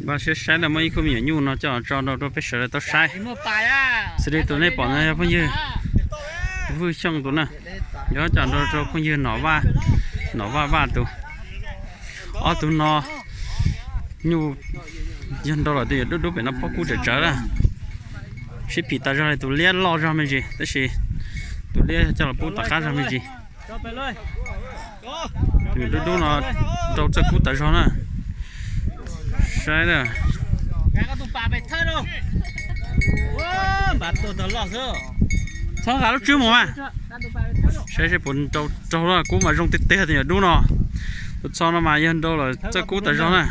Npaj siab saib lawm, muaj ib khub me nyuam nyuj no coj tso nrau rau peb sawv daws tau saib. Xws li tus nej pom no yog phooj ywg Vwj Xyooj tus na, yuav coj nrau rau phooj ywg Nom Vaj, Nom Vaj Vaj tus. Ob tug no nyuj yog nrau lawm tus yuav dub dub pem no pob kub tsawv tsawv na. Sib phim tas zog li, tus liab loj zog me ntsis tab sis tus liab coj los pub tom qab zog me ntsis. Tus dub dub no rau txawj kub tas zog na. Saib na. Txhob nqa lub tswb mus mas. Saib seb puas nrau raug, kub mas zoo tiag tiag tus nyuam dub no. Tus txho no mas yog nrau lawm txawj kub tas zog na.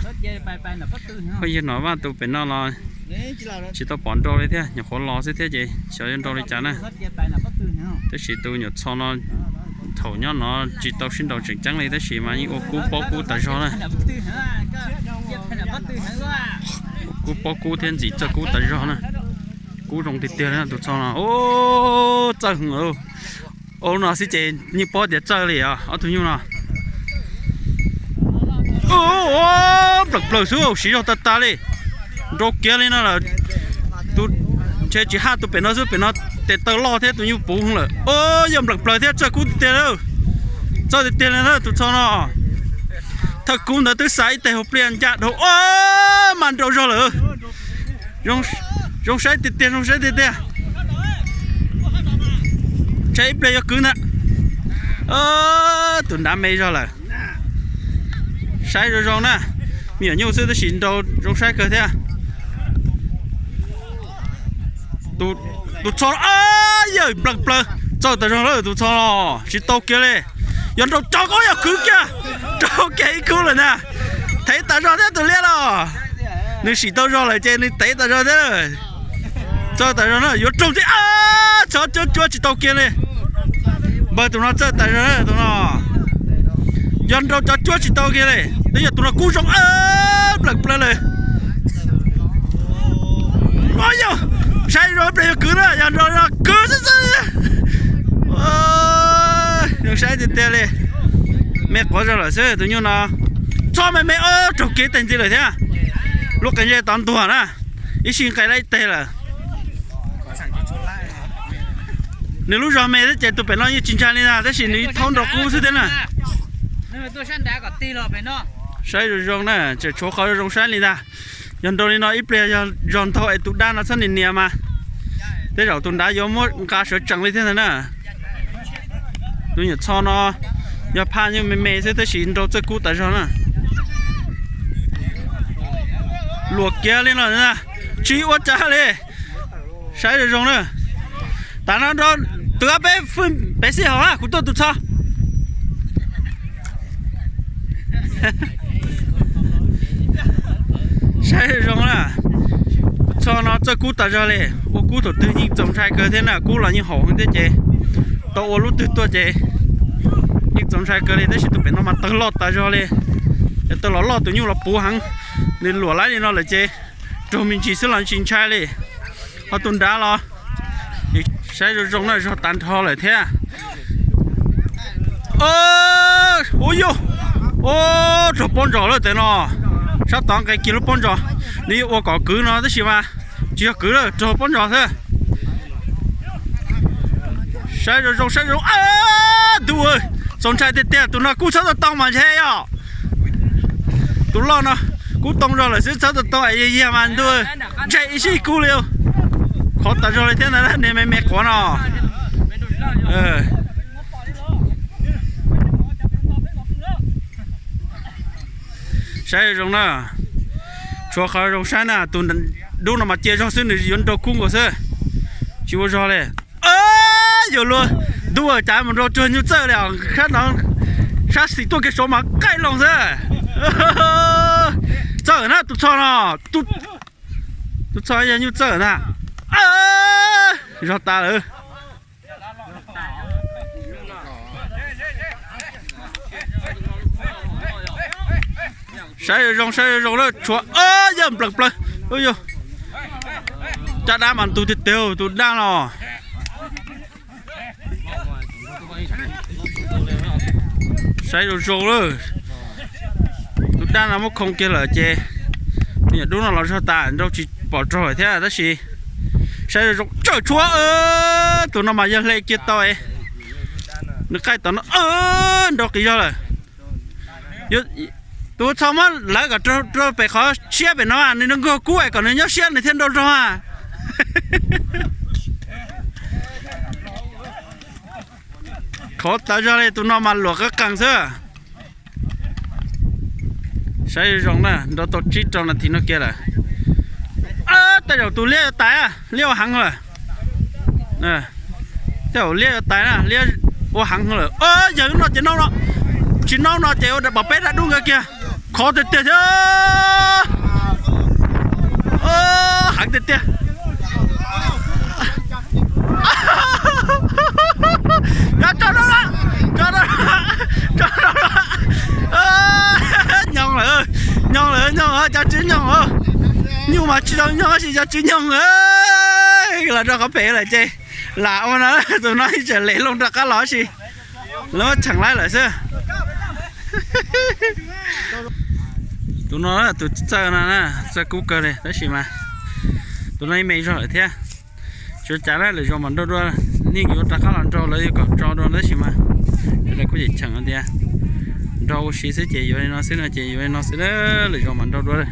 Phooj ywg Nom Vaj tus pem no los tsis tau pom nrau li thiab, nyuam qhuav los xwb thiab ces xyov yuav nrau li cas na. Tab sis tus nyuam txho no thaum nyob no tsis tau sib nrau tseem ceeb li tab sis mas yeej ua kub pob kub tas zog na. Kub pob kub thiab ntxim txawj kub tas zog na. Kub zoo tiag tiag li tus txho no. Ub, txawj heev. Ub, no xwb ces yeej paub tias txawj li os ob tug nyuj no. Nplawm plaws xwb, siv zog tas tas li. Nrau kiag li no lawm. Tus ntshe tsis haj tus pem no xwb, pem no tes taw loj thiab tus nyuj puv heev lawm. Ub, yog nplawm plaws thiab txawj kub tiag tiag. Txawj tiag tiag li na tus txho no. Thawj kub ntawd twb xa ib teg hauv pliaj ncaj dhau, ub, mas nrau zog lawm. Zoo saib tiag tiag, zoo saib tiag tiag. Saib ib pliag yuav kwv ntag. Tus nrad me zog lawm. Saib zoo zoo na. Me nyuam nyuj xwb tab sis nrau zoo saib kawg thiab. Tus txho, yawm nplawm plaws, txawj tas zog lawm tus txho no. Siv tau kiag li. Yog nrau cov kub yog kwv kiag. Rau kiag ib kub lawm ntag. Thev tas zog thiab tus liab los. Nws sim tau zog lawm ces nws tev tas zog thiab. Txawj tas zog na, yuav raug thiab. Txhob cuab cuab tsis tau kiag li. Npawg tus no txawj tas zog na tus no. Yog nrau cov cuab tsis tau kiag li, twb yog tus no kub zoo nplawm plaws lawm. Yog saib zoo ib pliag yuav kwv na, yog nrau no kwv xwb xwb. Zoo saib tiag tiag li. Me quav zog lawm xwb tus nyuj no. Txhob me me, raug kev teg ntxiv lawm thiab. Lub qe ntsej tov ntuag na, ib sij nqes lawm ib teg lawm. Nws lub zog me thiab ces tus pem no yeej tsis ntshai li ntag tab sis nws ib thaub nrau kub xwb thiab na. Saib zoo zoo na, tseem tshuav qhov zoo saib li ntag. Yog nrau li no ib pliag yog zog ntaug es tus dab no txhob nias nias mas tej zaum tus nrad yuav muab nqa sawv tsees li thiab ntag na. Tus nyuam txho no yog phaj nyuj me me xwb tab sis nrau txawj kub tas zog na. Luam kiag li no, tsis ua cas li. Saib zoo zoo na. Tam no nrau, tus ob peb fwj pem xij hauv na, kuv tuaj tus txho. Saib zoo zoo na. Txho no txawj kub tas zog li, ua kub thaum twg yeej txaus ntshai kawg thiab na, kub los yeej haum heev thiab ces tau ua lub twg tuaj ces yeej txaus ntshai kawg li tab sis tus pem no mas tawg loj tas zog li. Yog tawg los loj tus nyuj los puv heev, nws luam laib li no lawm ces raug me ntsis xwb los tsis ntshai li. Ho tus nrad los saib zoo zoo na, zog tag nrho lawm thiab. Ua yog, raug pob ntsos lawm tes no. Sab tod nqes kiag lub pob ntsos, nws yuav ua kom kwv no tab sis mas tsis yog kwv lawm, raug pob ntsos xwb. Saib zoo zoo, saib zoo, ntuj, txaus ntshai tiag tiag, tus no kub txhob tau tau mas ntshe yog. Tus loj no kub too zog lawm xwb, txhob tau tau es yag yag mas ntuj, ntshe ib sij kub li. Khov tas zog li thiab ntag, niag me me quav no. Saib zoo na, tshuav qhov zoo saib na, tus dub no mas cia zog xwb nws yuav nrau kub nkaus xwb, tsis ua zog li. Yog luag ntuj, cas mus nrau cuag nyuj txawj li os, sab no, sab xis tuaj kiag saud mas qaij loo xwb. Txawj na tus txho no, tus txho yog nyuj txawj na. Zog tas lawm. Saib zoo zoo, saib zoo zoo lawm, tshuav, yog nplawm plaws. Caj dab mas ntug tiag tiag tus dab no. Saib zoo zoo lawm. Tus Dab no muab khoo kiag lawm ces nws yam dub no los zog tas nrau tsis pom raug thiab tab sis saib zoo tsawm tshuab. Tus no mas yog hle kiag tau, nws qaij tom no nrau qis zog lawm. Tus txhob muab lawv kom rau pem qhov siab pem no, nws nkaug kub kom nws nyob siab nws thiaj nrau raug. Khov tawv zog li, tus no mas luam qeeb qees xwb. Saib zoo na, nrau tau tsib rau nas this no kiag lawm. Tej zaum tus liab yuav tais, liab ua heev lawm. Tej zaum liab yuav tais na, liab ua heev lawm. Yog no ces no, tsis no no ces ua pom peb dab dub nkawd kiag. Khov tiag tiag thiab. Heev tiag tiag. Tso, tso, tso, tso. Nyoog lawm, nyoog lawm, nyoog, cov tswv nyoog. Nyuj mas tsis tau nyoog tab sis cov tswv nyoog. Los rau qhov pem lawm ces lam ua no, tus no tseem lem loo rov qab los sis lawv cheem laib lawm xwb. Tus no tus txawj no, txawj kub kawg li tab sis mas tus no ib me zog lawm thiab. Tsuav cas na, lwm zaus mam nrau dua, nej yuav rov qab los nrau lawv yuav kom tso dua tab sis mas kuj cheem tias nrau ua si xwb ces yuav li no xwb no ces yuav li no xwb, lwm zaus mam nrau dua.